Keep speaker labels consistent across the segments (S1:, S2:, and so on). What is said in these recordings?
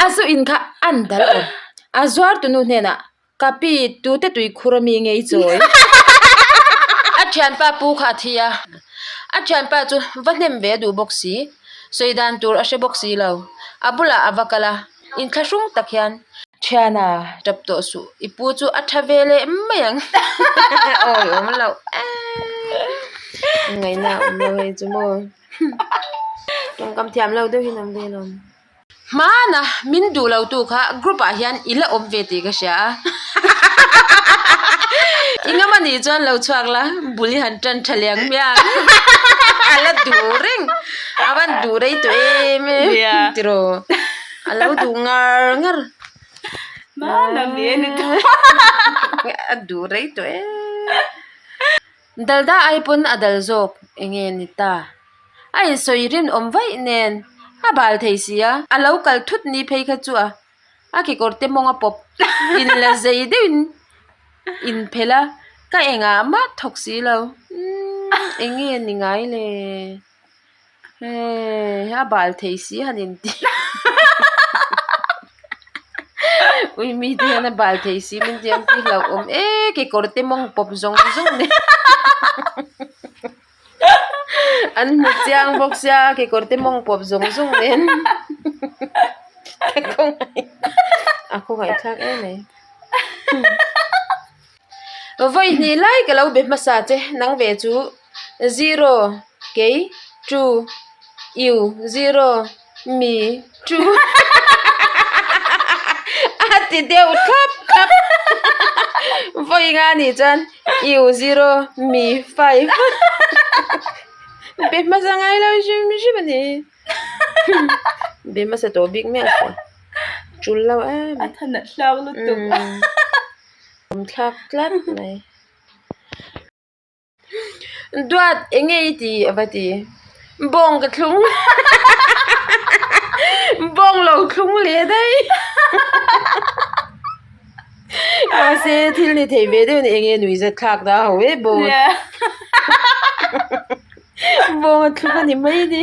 S1: A zu in kha an dal awm. A zuartunu hnenah, Ka pi, tute tuikhur ami nge i chawi? A thianpa pu kha a thi a. A thianpa chu va hnem ve a duh bawk si. Sawi dan tur a hre bawk si lo. A bulah a va kal a, inthlahrung tak hian. Thiana, tap tawh suh, i pu chu a tha ve leh mai ang. Awi awm loh eee. Ngaihna a awm lo hei chu maw. Tawngkam thiam lo deuh hian awm ve lo. Hmana min duh lo tu kha group ah hian i la awm ve tih ka hria a. I ngam anih chuan lo chhuak la, bul i han tan tha leh ang hmiang. A la duh reng, a van duh rei tawh em em tiraw. A lo duh ngar ngar.
S2: Hmana mi a ni tawh.
S1: A duh rei tawh em. Dalda ai pawn a dal zawk enge ni ta. A insawi rinawm vaih nen a bal thei si a, a lo kal thut ni phei kha chu a a kekawr te mawng a pawp in la zei deuhin in phelh a, ka engah mah thawk si lo umm enge ni ngai le hei a bal thei si han inti ui mi te hian a bal thei si min ti ang tih hlauhawm e kekawr te mawng pawp zawng zawng nen. An hmu chiang bawk sia kekawr te mawng pawp zawng zawng nen ka khawngaih a khawngaih thlak em mai vawi hnih lai ka lo be hmasa che nang ve chu zero kei two u zero mi two a ti deuh thlap thlap vawi nga nih chuan. U zero mi five be hmasa ngai lo hrim hrim a ni be hmasa tawh bik miah suh tul lo em
S2: a than a thlak lutuk
S1: awm thlak tlat mai duat eng nge i tih a va ti bawng ka thlung bawng lo thlung leh daih. Mahse thil ni thei ve deuh a ni eng nge nui zat thlak ta ho e bawng bawng a thlung a ni mai a ni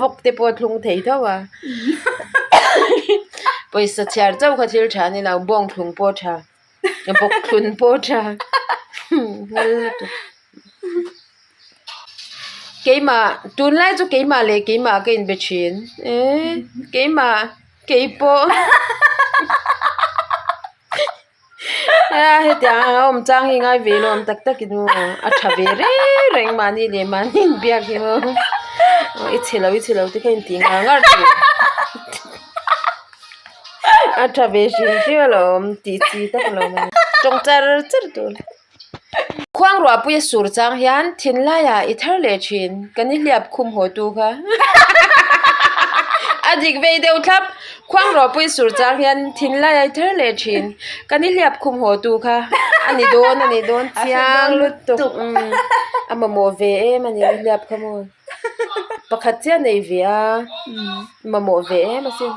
S1: vawk te pawh a thlung thei tho a pawisa chhiar chauh kha thil tha a ni lo bawng thlung pawh a tha vawk thlun pawh a tha nghal lutuk. Keimah tunlai chu keimah leh keimah ka inbe thin eee keimah. Keipawh a hetiang ang a awm chang hi ngai ve lo awm tak tak in maw a tha ve reng reng mahni leh mahni inbiak hi maw i chhe lo i chhe lo te kha intih ngar ngar thin a tha ve hrim hrim alawm tih chi tak alawm tawng char char tur. Khuang ruahpui a sur chang hian thinlaiah i thar leh thin kan i hliap khum haw tu kha a dik vei deuh thlap khuang ruahpui a sur chang hian thinlaiah i thar leh thin kan i hliap khum haw tu kha a ni dawn a ni dawn chiang lutuk a mamawh ve em a ni i hliap kha maw pakhat chiah nei ve a mamawh ve em asin.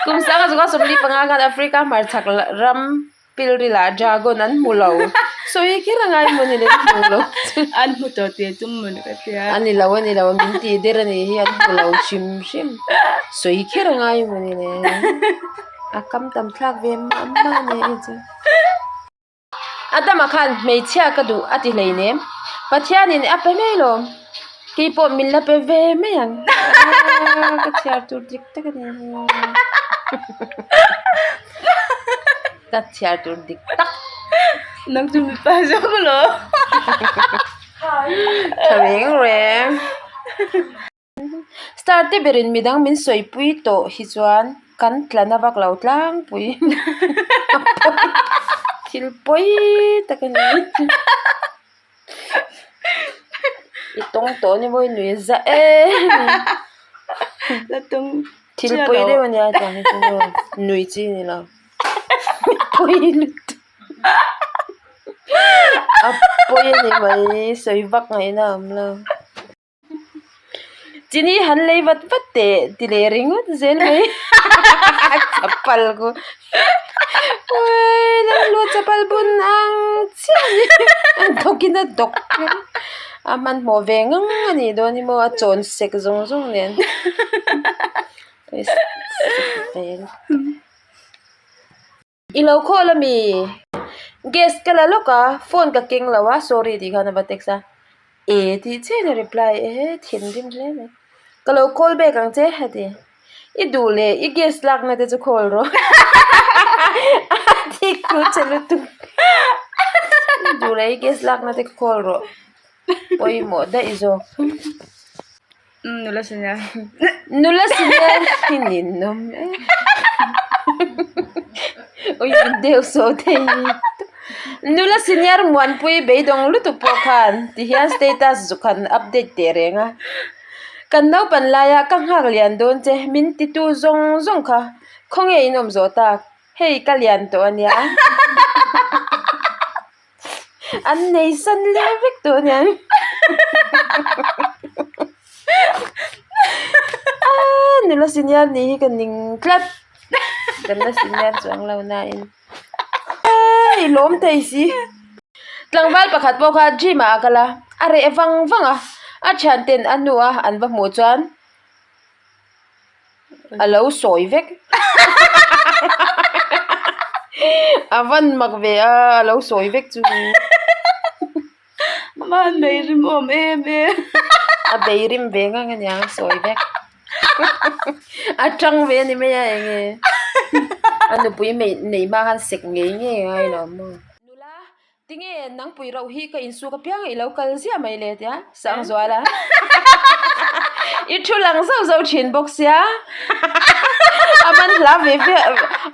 S1: Kum sanga zunga 45 khan Africa hmarchhak ram Pilril ah dragon an hmu lo. Sawi kher a ngai maw ni le an hmu lo.
S2: An hmu tawh tih a tum maw ni ka tia.
S1: A ni lo a ni lo min tih der a nih hi an hmu lo hrim hrim. Sawi kher a ngai maw ni le. A kam tam thlak ve mah mah a ni hei chu. Adama khan hmeichhia ka duh a ti hleinem. Pathianin a pe mai lawm. Keipawh min la pe ve mai ang. Aaa ka chhiar tur dik tak a ni. Ka chhiar tur dik tak.
S2: Nang chu mipa zawk lo.
S1: Tha reng reng. Star te berin midang min sawipui tawh hi chuan kan tla na vak lo tlangpui. Thil pawi tak a ni. I tawng tawh ni maw i nui za em. Thil pawi deuh a nia tiang hi chu nui chi a ni lo. Pawi lutuk. A pawi a ni mai sawi vak ngaihna a awm lo. Chini han lei vat vat teh ti leh ringawt zel mai chapal ku uii lallu chapal bun ang chiah a ni a dawk in a dawk. A hmanhmawh ve ngang a nih dawn hi maw a chawn sek zawng zawng nen. I lo call a mi? Gas ka la lawk a, phone ka keng lo a, sorry tih khan a va text a. E tih chiah in a reply e thinrim hle mai. Ka lo call back ang che a ti. I duh leh i gas lakna te chu call rawh. A thik thu che lutuk. I duh leh i gas lakna te call rawh. Pawimawh daih zawk.
S2: Nula senior.
S1: Nula senior hi ninawm e. Ui min deuh sawh thei. Nula senior Muanpui beidawng lutuk pawh khan tihian status zuk han update teh reng a. Kan naupan laia ka nghak lian dawn che min titu zawng zawng kha khawnge in awm zawh tak hei ka lian tawh ania. An nei san leh vek tawh aniang aaa nula senior nih hi ka ning tlat kan la senior chuang lo nain aaa i lawm thei si tlangval pakhat pawh kha gym ah a kal a a reh vang vang a a thian ten a hnu a an va hmuh chuan. A lo sawi vek. A van mak ve a, a lo sawi vek chu.
S2: Amah an bei rim awm em em.
S1: A bei rim ve ngang aniang a sawi vek. A tang ve a ni mai a enge. A nupui nei hma khan sek ngei ngei a ngai lo maw. Nula Tinge nangpui rauh hi ka insuk apiang i lo kal ziah mai le tia Sangzuala i thu lang zauh zauh thin bawk sia a man hla ve ve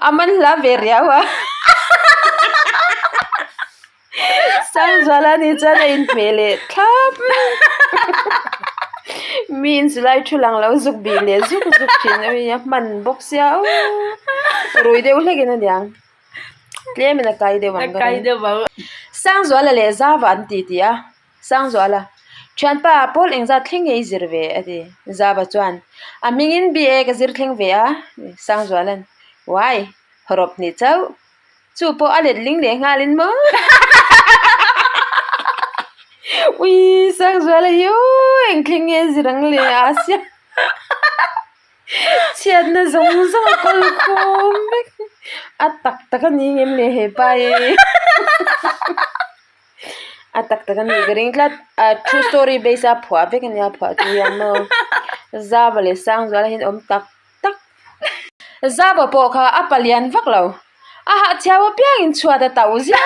S1: a man hla ve riau a Sangzuala ni chuan a inhmeh leh thlap mi insulai thu lang lo zuk bih leh zuk zuk thin a a hman bawk sia aw rui deuh hlek in aniang. Tlemin a kai deuh ang ka ring. Sangzuala leh Zava an ti ti a, Sangzuala, Thianpa, Paul engzat thleng nge i zir ve? a ti. Zava chuan, A hmingin BA ka zir thleng ve a. Sangzuala'n, Uai, hawrawp hnih chauh. Chu pawh a let ling leh nghalin maw? Ui, Sangzuala hi aw, eng thleng nge a zir ang le a sia. Chhiatna zawng zawng a kawl khawm vek a tak tak a ni ngem le he pa hi a tak tak a ni ka ring tlat a true story base a phuah vek a nia phuah chu hian maw Zava leh Sangzuala hi an awm tak tak Zava pawh kha a palian vak lo. A hahchhiau apiangin chhuat a tauh ziah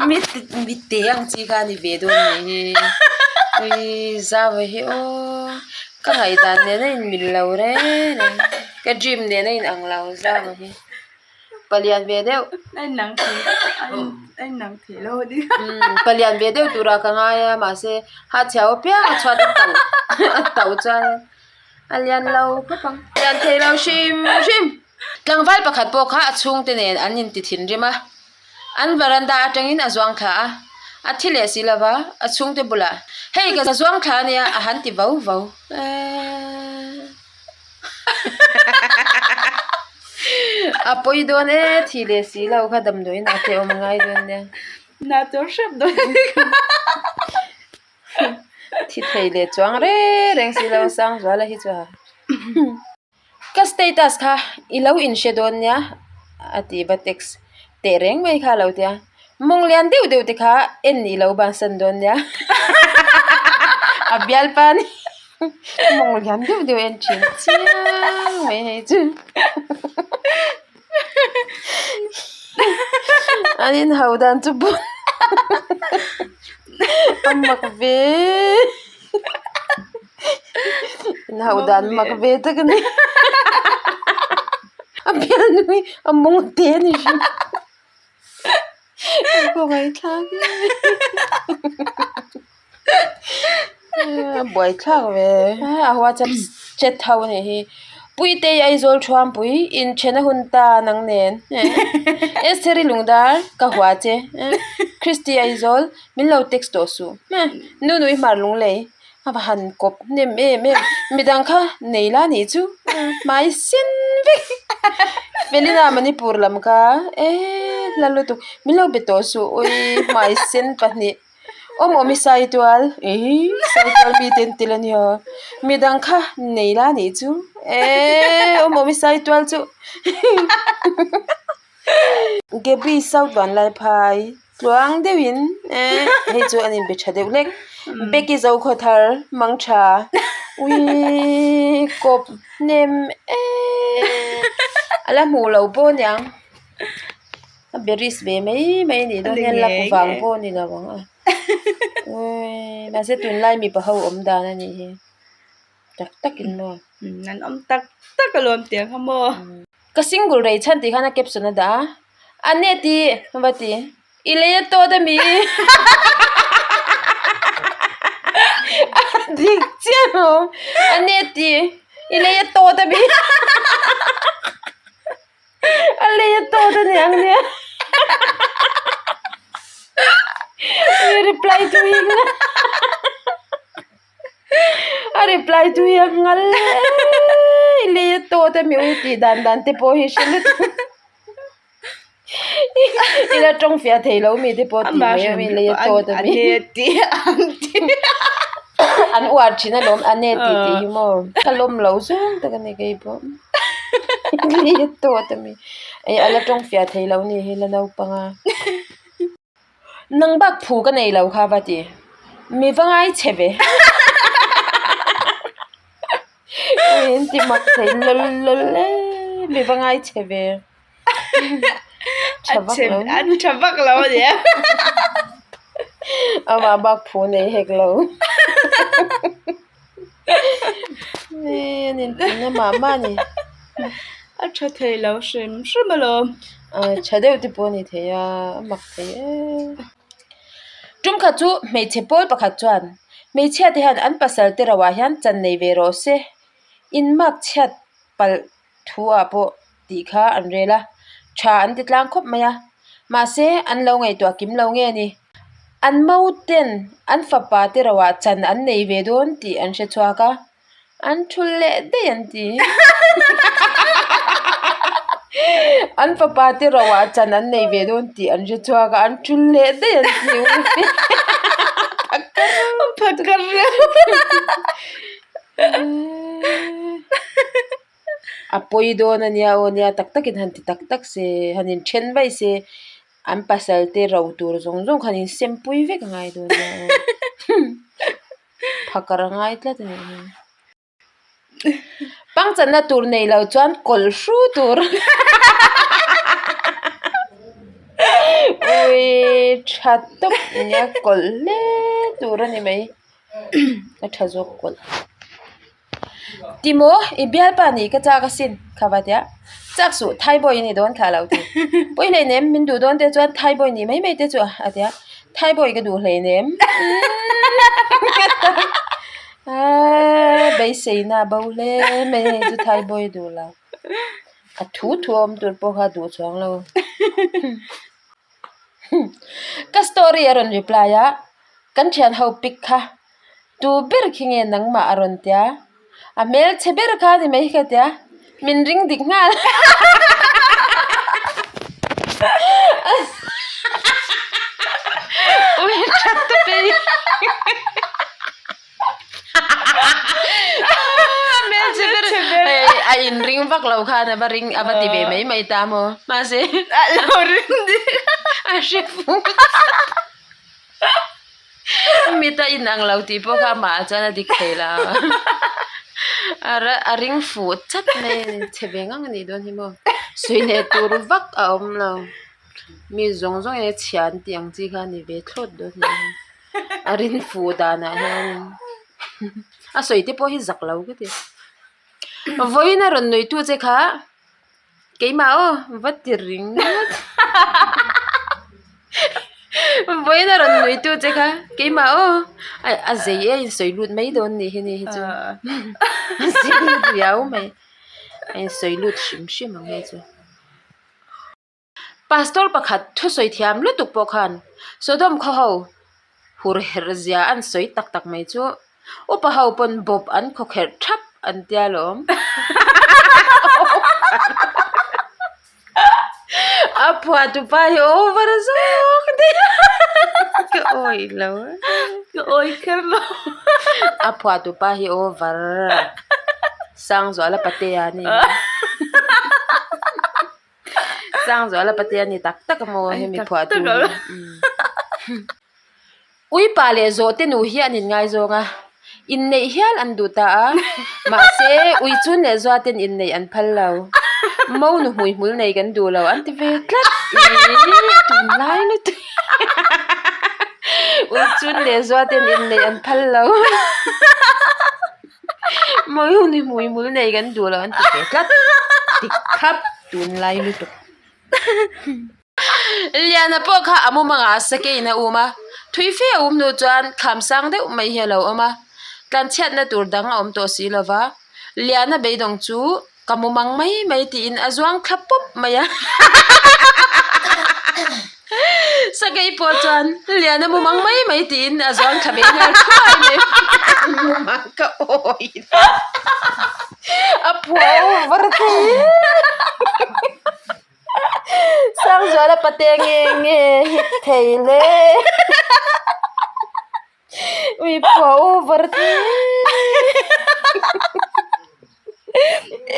S1: mi mi te ang chi kha a ni ve dawn nih hi ui zau hi aw ka ngaihdan nen a inmil lo reng reng ka dream nen a in ang lo zau hi palian ve deuh palian ve deuh turah ka ngai a mahse hahchhiau apiang a chhuat a tauh a tauh chuan. A lian lo khawp ang. Lian thei lo hrim hrim. Tlangval pakhat pawh kha a chhungte nen an inti thinrim a. An veranda atangin a zuang thla a. A thi leh si lova, a chhungte bulah, Hei ka zuang thla ania a han ti vo vo. A pawi dawn e, thi leh si lo kha damdawiin a te awm a ngai dawn nia.
S2: Na tur hrep dawn a ni kha.
S1: Thi thei leh chuang reng reng si lo Sangzuala hi chuan ka status kha i lo inhre dawn nia a ti va text teh reng mai kha a lo ti a mawng lian deuh deuh te kha en i lo bansan dawn nia a bialpa a ni mawng lian deuh deuh en thin chiang mai hei chu an inhau dan chu A mak ve inhauh dan mak ve tak a ni a bialnu hi a mawng te a ni hrim a kawngaihthlak e a buaithlak ve a whatsapp chat ho a nih hi Puitei Aizawl Thuampui inthen a hun ta nang nen Estheri Lungdar ka hua che Christy Aizawl min lo text tawh suh Nunui Hmar Lunglei a va han kawp hnem em em midang kha nei la nih chu hmai sen vek Felina Manipur lam kha e hla lutuk min lo be tawh suh ui hmai sen pahnih. Awm awm i Saitual, eii Saitual mi te an tel a nia, midang kha nei la nih chu, eee awm awm i Saitual chu Gaby South Vanlaiphai tluang deuhin eee hei chu an inbe tha deuh hlek, Becky Zokhawthar Mangtha uii kawp hnem eee a la hmuh loh pawh aniang. A berries ve mai mai a nih dawn hian lak vang pawh a ni lo ang a uii mahse tunlai mipa ho awm dan a nih hi tak tak in maw
S2: an awm tak tak alawm tiang kha maw
S1: ka single rei chhan tih khan a caption a dah a a ne tih va ti i lei a tawt a mi a dik chiah alawm a ne tih i lei a tawt a mi. A lei a tawt a ni ang nia. I reply tu hi a reply tu hi a ngal i lei a tawt a mi ui tih dan dan te pawh hi hre lutuk. I la tawng fiah thei lo mi te pawh tih mai a mi lei a tawt a mi. An uar thin alawm a ne tih tih hi maw ka lawm lo zawng tak a ni keipawh. Tawt a mi eh a la tawng fiah thei lo ni hi la naupang a nang bak phu ka nei lo kha va ti mi va ngai che ve in ti mak thei lawl lawl e mi va ngai che ve tha vak lo
S2: an tha vak lo a nia
S1: amah bak phu nei hek lo. Mah mah a ni.
S2: A tha thei lo hrim hrim alawm.
S1: A tha deuh te pawh a ni thei a, a mak thei em. Tum khat chu hmeichhe pawl pakhat chuan hmeichhia te hian an pasal te roah hian chan nei ve rawh se, in mark chhiat palh thu ah pawh tih kha an rel a, tha an ti tlang khawp mai a, mahse an lo ngaihtuah kim lo nge ni. An mo ten an fapa te roah chan an nei ve dawn tih an hre chhuak a, an thul leh daih an ti. An fapa te roah chan an nei ve dawn tih an hre chhuak a, an thul leh daih an ti.
S2: Phakar reuh.
S1: A pawi dawn a nia aw nia tak takin han ti tak tak se han inthen vaih se an pasal te ro tur zawng zawng khan insem pui vek a ngai dawn nia aw phakar a ngai tlat a nih hi pangchanna tur nei lo chuan kawlh hru tur ui tha tawp nia kawlh hle tur a ni mai a tha zawk kawlh. Timaw i bialpa nih ka chak asin kha va tia chak suh thaibawi i ni dawn kha a lo ti pawi hleinem min duh dawn te chuan thaibawi nih mai mai te chu a tia thaibawi ka duh hleinem beiseina a bo hle mai hei chu thaibawi duh lo a thu thu a awm tur pawh kha a duh chuang lo ka story a rawn reply a kan thian ho pic kha. Tu ber khi nge nangmah a rawn tia? A hmelchhe ber kha a ni mai ka tia, min ring dik nghal. Ui tha tawp e. A hmelchhe ber a inring vak lo khan a va ring a va ti ve mai mai ta maw? Mahse
S2: a lo ring dik
S1: a hre fuh. Mit a inang lo tih pawh kha amah ah chuan a dik thei lo a ring fuh chat mai a ni chhe ve ngang a nih dawn hi maw sawi leh tur vak a awm lo mi zawng zawng in a chhia an tih ang chi kha a ni ve thlawt dawn a ni a rin fuh danah hian a sawi te pawh hi zak lo ka ti vawiin a rawn nuih tu che kha. Keimah aw va ti ringawt vawiin a rawn nui tu che kha keimah aw a zei e a insawi lut mai dawn nih hi ni hi chu a zei riau mai a insawi lut hrim hrim ang hei chu pastor pakhat thusawi thiam lutuk pawh khan Sodom khaw ho hur herh zia an sawi tak tak mai chu upa ho pawn bawp an khawkherh thap an tia lawm a phuah tupa hi over zawk daih. Ka awi lo.
S2: Ka awi kher lo.
S1: A phuah tupa hi over. Sangzuala Patea a ni. Sangzuala Patea a ni tak tak a maw hemi phuah tu hi. Uipa leh zawhte nu hi an inngaizawng a, inneih hial an duh ta a, mahse ui chun leh zuaten inneih an phal lo. Mo nu hmuihmul nei kan duh lo an ti ve tlat ih tunlai lutuk ui chun leh zuaten inneih an phal lo. Mo nu hmuihmul nei kan duh lo an ti ve tlat dik khap tunlai lutuk. Liana pawh kha a mumangah sakeiin a um a, thui fe a um hnu chuan kham sang deuh mai hi a lo awm a, tlanchhiatna tur dang a awm tawh si lo va, Liana beidawng chu ka mumang mai mai tiin a zuang thla pawp mai a, sakei pawh chuan Liana mumang mai mai tiin a zuang thla ve nghal thuai mai, mumang ka awi a phuah over thei. Sangzuala pate nge nge hit thei hle ui phuah over thei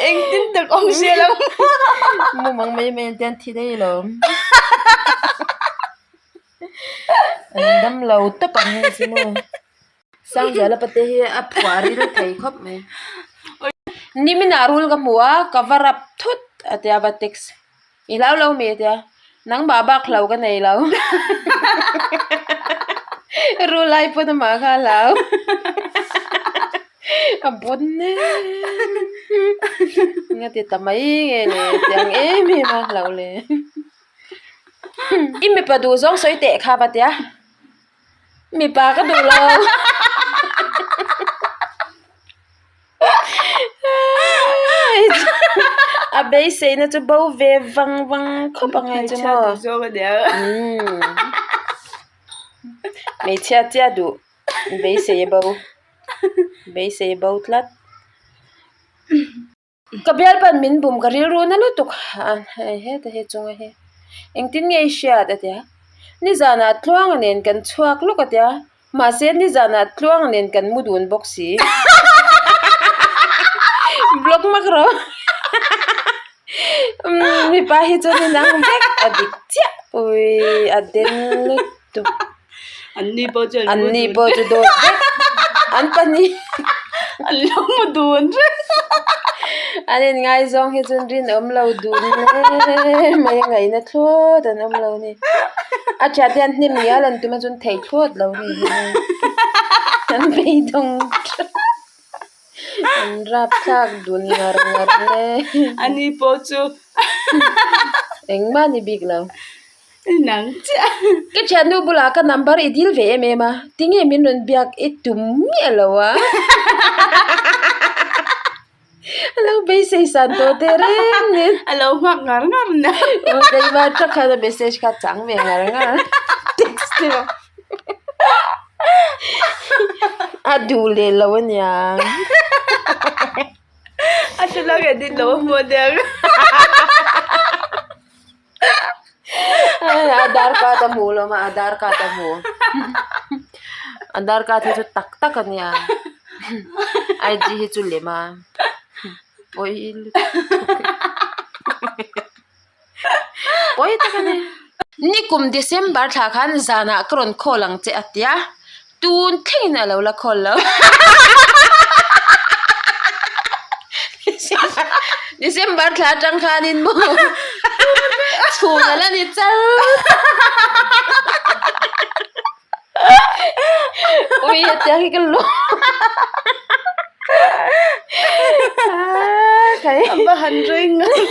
S2: Engtin tak awm sia lo
S1: mumang mai mai an tian thi daih alawm an dam lo tawp ang hei chu maw. Sangzuala pate hi a phuah ril thei khawp mai. Niminah rul ka hmu a, ka va rap thut a tia va text. I hlau lo mi a tia, nangmah bak hlau ka nei lo. Rul ai pawn amah kha a hlau. A bawn em. Engati ta mai nge le tiang em em a hlau le. I mipa duh zawng sawi teh kha va tia. Mipa ka duh lo. A beiseina chu bo ve vang vang khawp ang e chu maw. Hmeichhia chiah duh beisei a bo beisei a bo tlat. Ka bialpan min bum ka rilru na lutuk a hei heta hi chunga hi engtin nge i hriat a ti a nizanah tluanga nen kan chhuak lawk a ti a mahse nizanah tluanga nen kan mu dun bawk si block mak rawh mipa hi chuan inang vek a dik chiah ui a den lutuk.
S2: Anni pawh chu an mu
S1: Anni pawh chu dawt vek. An pahnih.
S2: An lo mu dun reng.
S1: An inngaizawng hi chuan rinawm lo dun hle mai a ngaihna thlawt an awm lo a ni. A thian te hian hnim ngial an tum a chuan thei thlawt lo a ni. An beidawng tlat. An rapthlak dun ngar ngar hle.
S2: Ani pawh chu.
S1: Engmah a ni bik lo.
S2: Nang chiah.
S1: Ka thiannu bulah ka number i dil ve em em a, tinge min rawn biak i tum miah lo a. A lo beisei san tawh teh reng nen.
S2: A lo nghak ngar ngar nia.
S1: Aw keimah atang khan a message kha chang ve ngar ngar a. Text te pawh. A duh leh lo ania.
S2: A thlalak edit lo a hmu ania.
S1: Aadhar card a hmuh lawm a aadhar card a hmu aadhar card hi chu tak tak a nia I D hi chu lem a pawi lutuk pawi tak a ni nikum December thla khan zanah ka rawn call ang che a tia tun thlengin a lo la call lo. December thla atang khanin maw chhun a la ni char ui hetiang hi ka lawm a
S2: va han rei ngai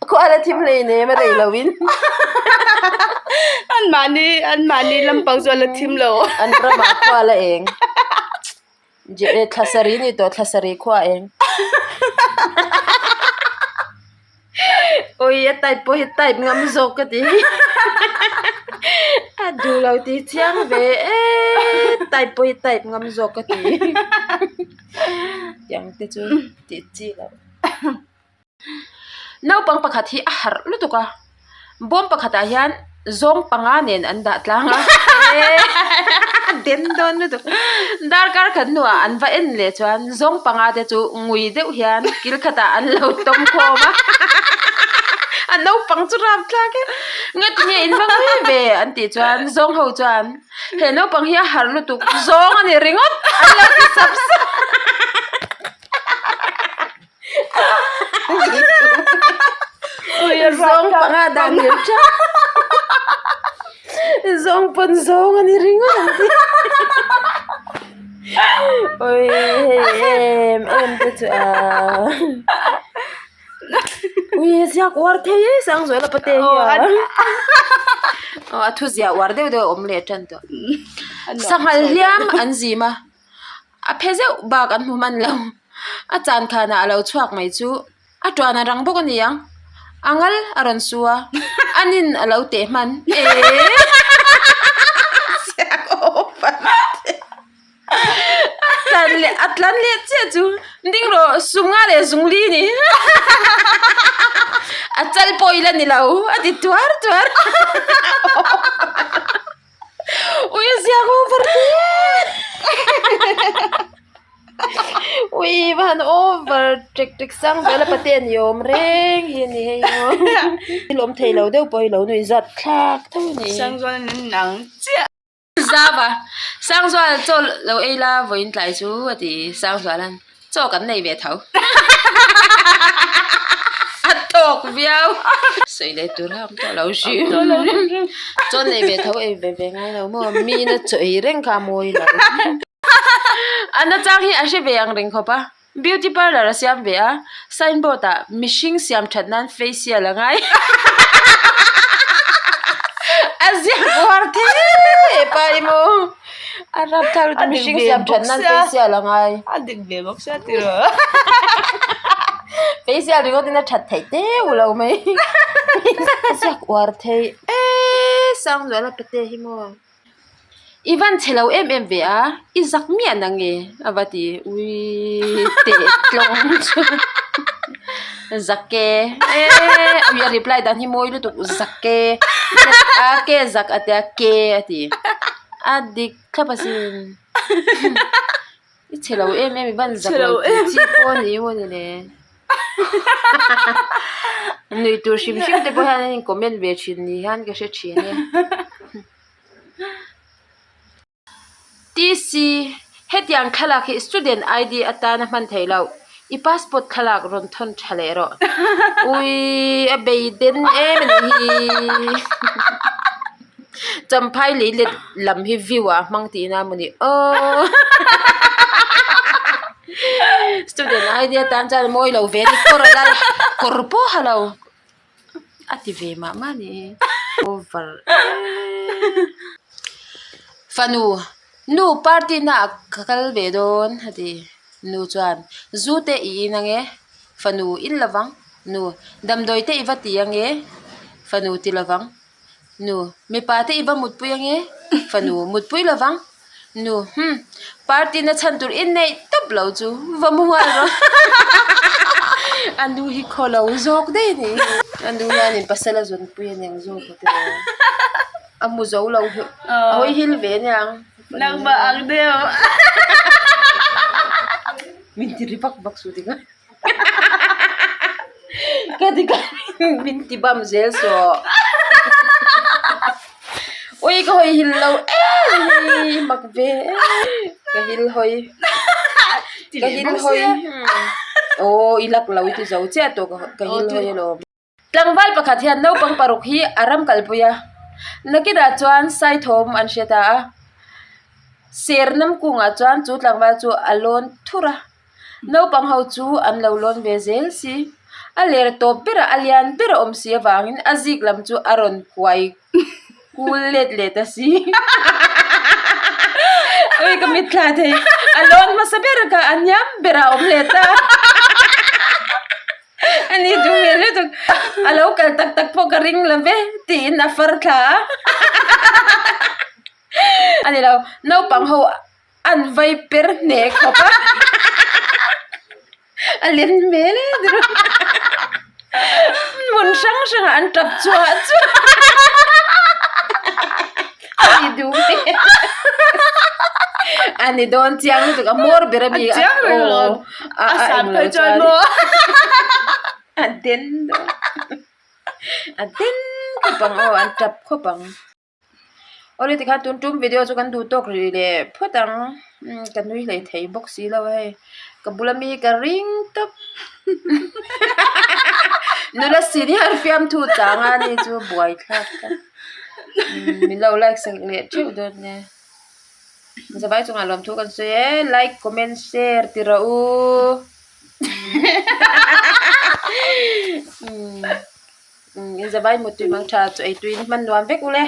S1: Khua la thim hlei nem a rei lo in.
S2: An mahni an mahni lampang chu a la thim lo.
S1: An ramah khua la eng. Thla sarih ni tawh thla sarih khua eng. Ui a type pawh hi type ngam zawk ka ti. A duh lo tih chiang ve e type pawh hi type ngam zawk ka ti. Tiang te chu tih chi loh. Naupang pakhat hi a harh lutuk a, bawm pakhatah hian Zawng panga nen an dah tlang a, den dawn lutuk. Darkar khat hnuah an va en leh chuan zawng panga te chu ngui deuh hian kil khatah an lo tawm khawm a, a naupang chu rap thlak e. Ngati nge in va ngui ve an tih chuan zawng ho chuan he naupang hi a harh lutuk zawng a ni ringawt an lo ti sap sap. Zawng panga dan ngir tha zawng pawn zawng a ni ringawt ang tih oi hei em em te chu a ui ziak uar thei e Sangzuala pate hian aw a thu ziah uar deuh deuh a awm leh tan tawh sanghal hliam an zim a. A phe zeuh bak an hmu hman lo. A chan khanah a lo chhuak mai chu a tuan a rang bawk a ni ang. A ngal a rawn su a, a nin a lo teh hman. Eee! A tlan leh a tlan leh chiah chu ding rawh sumnga leh zungli ni. A chal pawh ila ni lo a ti tuar tuar. Ui a ziak over hle ui va han over tek tek sang vel a pate a ni awm reng hi a ni hei aw thil awm thei lo deuh pawh hi lo nuih zat thlak tho a ni.
S2: Sangzual an inang chiah.
S1: Zava Sangzual chaw lo ei la vawiin tlai chu a ti Sangzuala'n. Chaw kan nei ve tho. A tawk viau. Sawi leh tur ham tawh lo hrim. Chaw nei ve tho ei ve ve ngai lo maw? Miin a chaw ei reng kha a mawi lo. A nachang hi a hre ve ang reng khawp a. Beauty parlour a siam ve a, signboard ah mihring siam that nan facial a ngai. A ziak uar thei pa i maw? A rap thar mihring siam that nan facial a ngai.
S2: A dik ve bawk sia ti rawh.
S1: Facial ringawt in a that theih teuh lo mai. A ziak uar thei e Sangzuala pate hi maw. I van chhe lo em em ve a, i zak miah na nge a va ti ui teh tlawng chuan zak e eee ui a reply dan hi mawi lutuk zak e a ke zak a tia ke a ti a dik thlap asin i chhe lo em em i van zak lo tih chi pawh a ni maw ni le nui tur hrim hrim te pawh hian an in comment ve thin ni hian ka hre thin e. TC, Hetiang thlalak hi student ID atana hman theih loh, i passport thlalak rawn thawn tha leh rawh. Ui, a bei den em a nih hi. Champhai lei let lam hi view ah a hmang tihna a maw ni aw. Student ID atan chuan a mawi lo ve a ni, kawr a la kawr pawh ha lo. A ti ve mah mah ni over fanu nu party na ah ka kal ve dawn a ti nu chuan zu te i in ange fanu in lovang nu damdawi te i va ti ange fanu ti lovang. Nu, mipa te i va mutpui ange? Fanu, mutpui lovang. Nu, hmm, party na chhan tur i neih tawp lo chu va mu nghal rawh. A nu hi khaw lo zawk daih a nih hi. A nu hianin pasal a zawnpui a niang zawk a tiraw. A mu zo lo hi a hawi hil ve aniang.
S2: Nangmah ang deuh.
S1: Min ti ri vak vak suh tikhan. Ka ti ka min ti bam zel saw ui ka hawi hil lo em hi mak ve ka hil hawi ka hil hawi aw i lak lo i ti zo chiah tawh ka hil hawi alawm. Tlangval pakhat hian naupang paruk hi a ram kalpui a, nakinah chuan Saithawm an hre ta a, Sernam kungah chuan chu tlangval chu a lawn thur a, naupang ho chu an lo lawn ve zel si, a ler tawp berah a lian ber a awm si avangin a zik lam chu a rawn kuai kul let leh ta si. Ui ka mitthla thei, a lawn hmasa ber kha a hniam berah a awm leh ta. Ani duh hmel lutuk a lo kal tak tak pawh ka ring lo ve tiin a far thla a a ni lo naupang ho an vai per hneh khawp a a len hmel e hmun hrang hrangah an tap chhuah chhuah. Ani duh hmel. Ani dawn chiang lutuk a hmawr ber a mi
S2: A chiang reng alawm.
S1: A
S2: A san
S1: englo
S2: phei chuan
S1: chuan
S2: maw.
S1: A den dawn. A den khawp ang aw an tap khawp ang. Awle tikhan tun tum video chu kan duh tawk rih leh phawt ang umm ka nui hlei thei bawk si lo a hei ka bula mi ka ring tawp nula senior fiamthu chang a ni chu buai thlak tlat umm min lo like sak leh theuh dawn nia zavai chungah lawmthu kan sawi e like comment share ti rawh u umm. Umm in zavai mutui mang tha chu eitui in hman nuam vek ule.